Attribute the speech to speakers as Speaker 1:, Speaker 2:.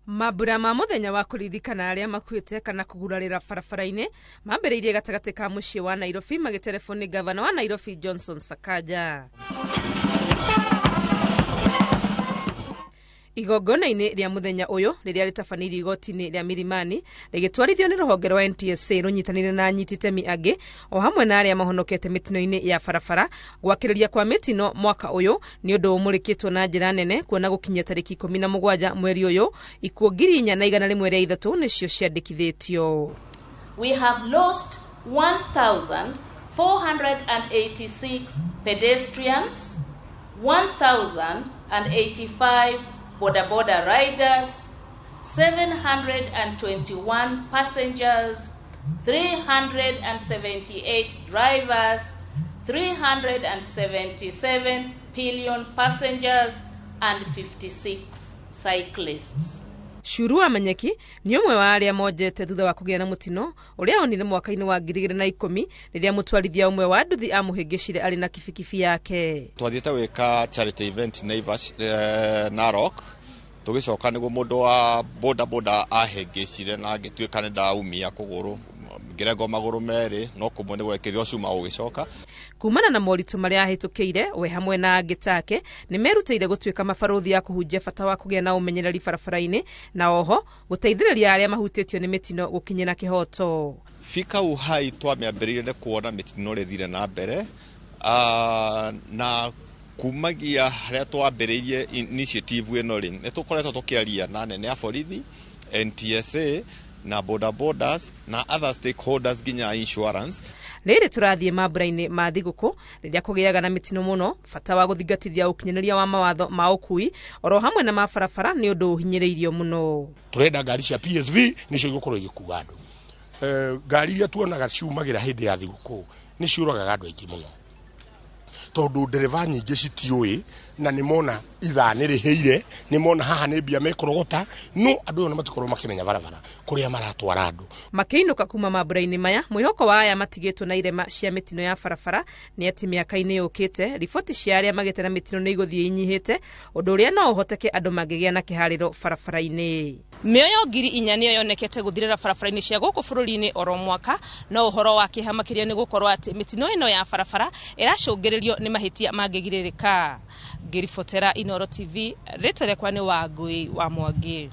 Speaker 1: Mambura ma mũthenya wa kũririkana arĩa makuĩte kana kũgurarĩra barabara-inĩ mambĩrĩirie gatagatĩ ka mũciĩ wa Nairobi magĩterebwo nĩ gavana wa Nairobi Johnson Sakaja. Igongona-inĩ rĩa mũthenya ũyũ rĩrĩa rĩtabanĩirio igoti-inĩ rĩa Milimani rĩgĩtwarithio nĩ rũhonge rwa NTSA rũnyitanĩire na anyiti itemi angĩ o hamwe na arĩa mahonokete mĩtino-inĩ ya barabara. Gwakĩrĩria kwa mĩtino mwaka ũyũ nĩ ũndũ ũmũrĩkĩtwo na njĩra nene kuona gũkinyia tarĩki 17 mweri ũyũ ikuũ 4103 nĩcio ciandĩkithĩtio.
Speaker 2: We have lost 1,486 pedestrians, 1,085 boda boda riders, 721 passengers, 378 drivers, 377 pillion passengers, and 56 cyclists.
Speaker 1: Curu wa Manyeki nĩ ũmwe wa arĩa monjete thutha wa kũgĩa na mũtino ũrĩa onire mwaka-inĩ wa 2010 rĩrĩa mũtwarithia ũmwe wa nduthi amũhĩngĩcire arĩ na kibikibi yake.
Speaker 3: Twathiĩte gwĩka charity event Naivas, Narok, tũgĩcoka nĩguo mũndũ wa boda boda ahĩngĩcire na ngĩtuĩka nĩ ndaumia kũgũrũ, ngĩrengwo magũrũ merĩ, no kũmwe nĩ gwekĩrirwo cuma gũgĩcoka.
Speaker 1: Kumana na moritũ marĩa ahĩtũkĩire, we hamwe na angĩ take nĩ merutĩire gũtuĩka mabarũthi a kũhunjia bata wa kũgĩa na ũmenyereri barabara-inĩ na oho gũteithĩrĩria arĩa mahutĩtio nĩ mĩtino gũkinyĩra kĩhoto.
Speaker 3: Bika Uhai twamĩambĩrĩirie nĩ kuona mĩtino ũrĩa ĩthire na mbere, na kumagia harĩa twambĩrĩirie initiative ĩno rĩ, nĩ tũkoretwo tũkĩaria na anene a borithi, NTSA na boda bodas na other stakeholders nginya insurance.
Speaker 1: Rĩrĩ tũrathiĩ mambura-inĩ ma thigũkũ rĩrĩa kũgĩaga na mĩtino mũno, bata wa gũthingatithia ũkinyanĩria wa mawatho ma ũkui oro hamwe na ma barabara nĩ ũndũ ũhinyĩrĩirio mũno.
Speaker 4: Tũrenda ngari cia PSV nĩcio igũkorwo igĩkua andũ. Ngari iria tuonaga ciumagĩra hĩndĩ ya thigũkũ nĩ ciũragaga andũ aingĩ mũno, tondũ ndereba nyingĩ citiũĩ na nĩ mona ithaa nĩ rĩhĩire, nĩ mona haha nĩ mbia mekũrogota, no andũ aya matikorwo makĩmenya barabara kũrĩa maratwara andũ.
Speaker 1: Makĩinũka kuma mambura-inĩ maya, mwĩhoko wa aya matigĩtwo na irema cia mĩtino ya barabara nĩ atĩ mĩaka-inĩ yũkĩte riboti cia arĩa magĩte na mĩtino nĩ igũthiĩ inyihĩte, ũndũ ũrĩa no ũhoteke andũ mangĩgĩa na kĩharĩro barabara-inĩ. Mĩoyo 4,000 nĩyo yonekete gũthirĩra barabara-inĩ cia gũkũ bũrũri-inĩ oro mwaka, no ũhoro wa kĩeha makĩria nĩ gũkorwo atĩ mĩtino ĩno ya barabara ĩracũngĩrĩrio nĩ mahĩtia mangĩgirĩrĩka. Ngĩribotera Inooro TV, rĩtwa rĩakwa nĩ Wangũi wa Mwangi.